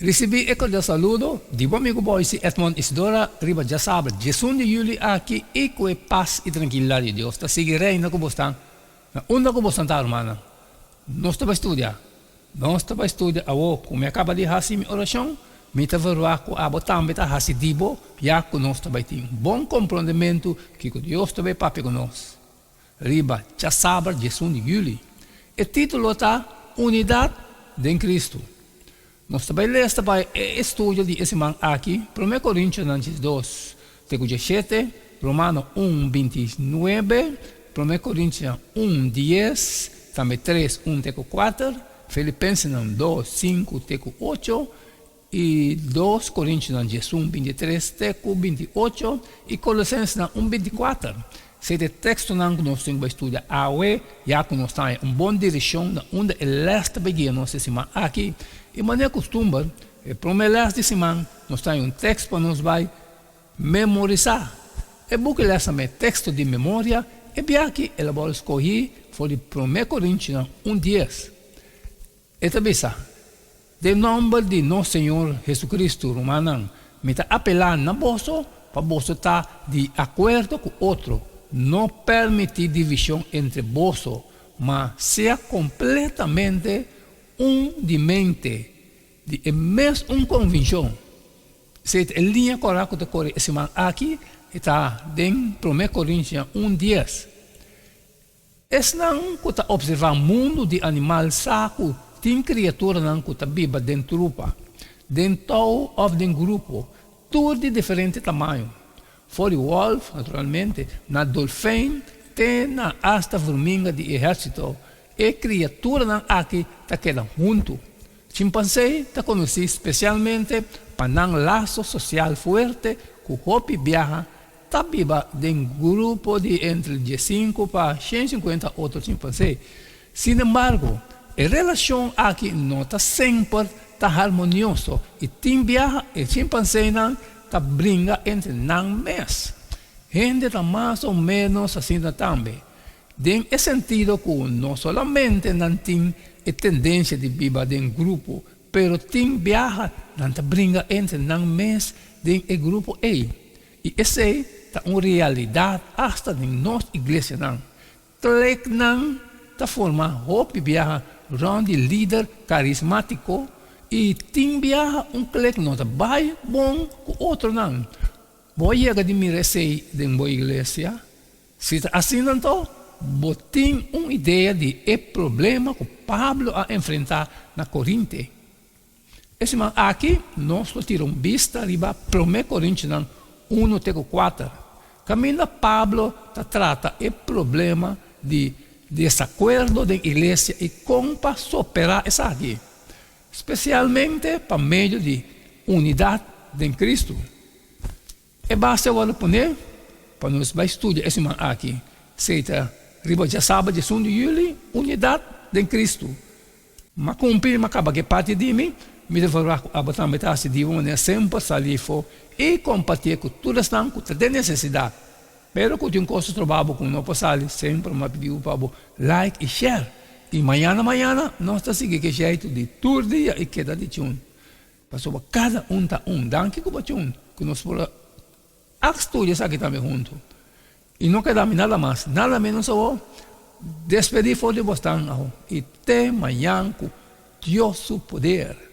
Risibí e kordial saludo di bo amigu Boyce Edmond Isidora riba djasabra diesun di yüli aki i ku e pas i trankilidat di Dios ta sigui reina ku bo stan na unda ku bo stan ta rumannan. Nos ta bai studia. Nos ta bai studia awo ku mi a kaba di hasi mi orashon, mi ta verwagt ku abo tambe ta hasi di bo ya ku nos ta bai tin bon komprondementu kiko Dios ta bai papia ku nos riba djasabra diesun di yüli. E título ta Unidat den Kristu. Nos ta bai lesta pa e estudio di e siman aki, Promé Korintionan 12 te ku 17, Romano 1, 29, Promé Korintionan 1, 10, tambe 3, 1 te ku 4, Filipensenan 2, 5 te ku 8, i 2 Korintionan 11, 23 te ku 28, i Kolosensenan 1, 24. Esei ta e tekstonan ku nos tin ku bai studia awe, ya ku nos ta haña un bon direkshon na unda e lès ta bai guia nos e siman aki. I manera kustumber, e promé lès di siman nos ta haña un tekst pa nos bai memorisá. E buki lès tambe e teksto di memoria, e biaha el a wòrdu skohí for di Promé Korintionan un dies. E ta bisa, Den nòmber di nos Señor Hesukristu, rumannan, mi ta apelá na boso pa boso ta di akuerdo ku otro. No pèrmití divishon entre boso, ma sea kompletamente un di mente, di e mes un konvinshon. Esei ta e liña kòrá ku ta kore e siman aki, e ta den Promé Korintian un dies. Esnan ku ta opservá mundu di animal sa ku tin kriaturanan ku ta biba den trupa, den tou òf den grupo, tur di diferente tamaño. For di wòlf, naturalmente, na dolfijn te na asta vruminga di ehérsito, e kriaturanan aki ta keda huntu. Chimpansé ta konosí spesialmente pa nan laso sosial fuerte ku hopi biaha ta biba den grupo di entre diesinku pa shen sinkuenta otro chimpansé. Sin embargo, e relashon aki no ta semper ta harmonioso i tin biaha e chimpansénan ta bringa entre nan mes. Hende ta mas o ménos asina tambe, den e sentido ku no solamente nan tin e tendensia di biba den grupo, pero tin biaha nan ta bringa entre nan mes den e grupo ei. I esei ta un realidat asta den nos iglesianan. Kleknan ta forma hopi biaha rònt di lider karismátiko i tin biaha un klek no ta bai bon ku otronan. Bo a yega di mira esei den bo iglesia? Si ta asina anto, bo tin un idea di e problema ku Pablo a enfrentá na Korinte. E siman aki nos lo tira un bista riba Promé Korintionan unu te ku kuater, kaminda Pablo ta trata e problema di desakuerdo den iglesia i kon pa soperá esaki, spesialmente pa medio di unidat den Kristu. E base a wòrdu poné pa nos bai studia e siman aki, esei ta riba djasabra 11 di yüli, Unidat den Kristu. M'a kumpli, m'a kaba ku e parti di mi, mi ta verwagt ku abo tambe ta hasi di bo manera semper sali afó i kompartié ku tur esnan ku ta den nesesidat. Pero ku tin kos ta troba bo ku no por sali, semper m'a pidi bo pa bo like i share. I mañana mañana nos ta sigui ku e sheitu di tur dia i keda di tune. Pasobra kada un ta un. Danki ku bo tune ku nos por a studia esaki tambe huntu. I no keda mi nada mas, nada menos awor, despedí for di bosnan awo i te mañan ku Dios su poder.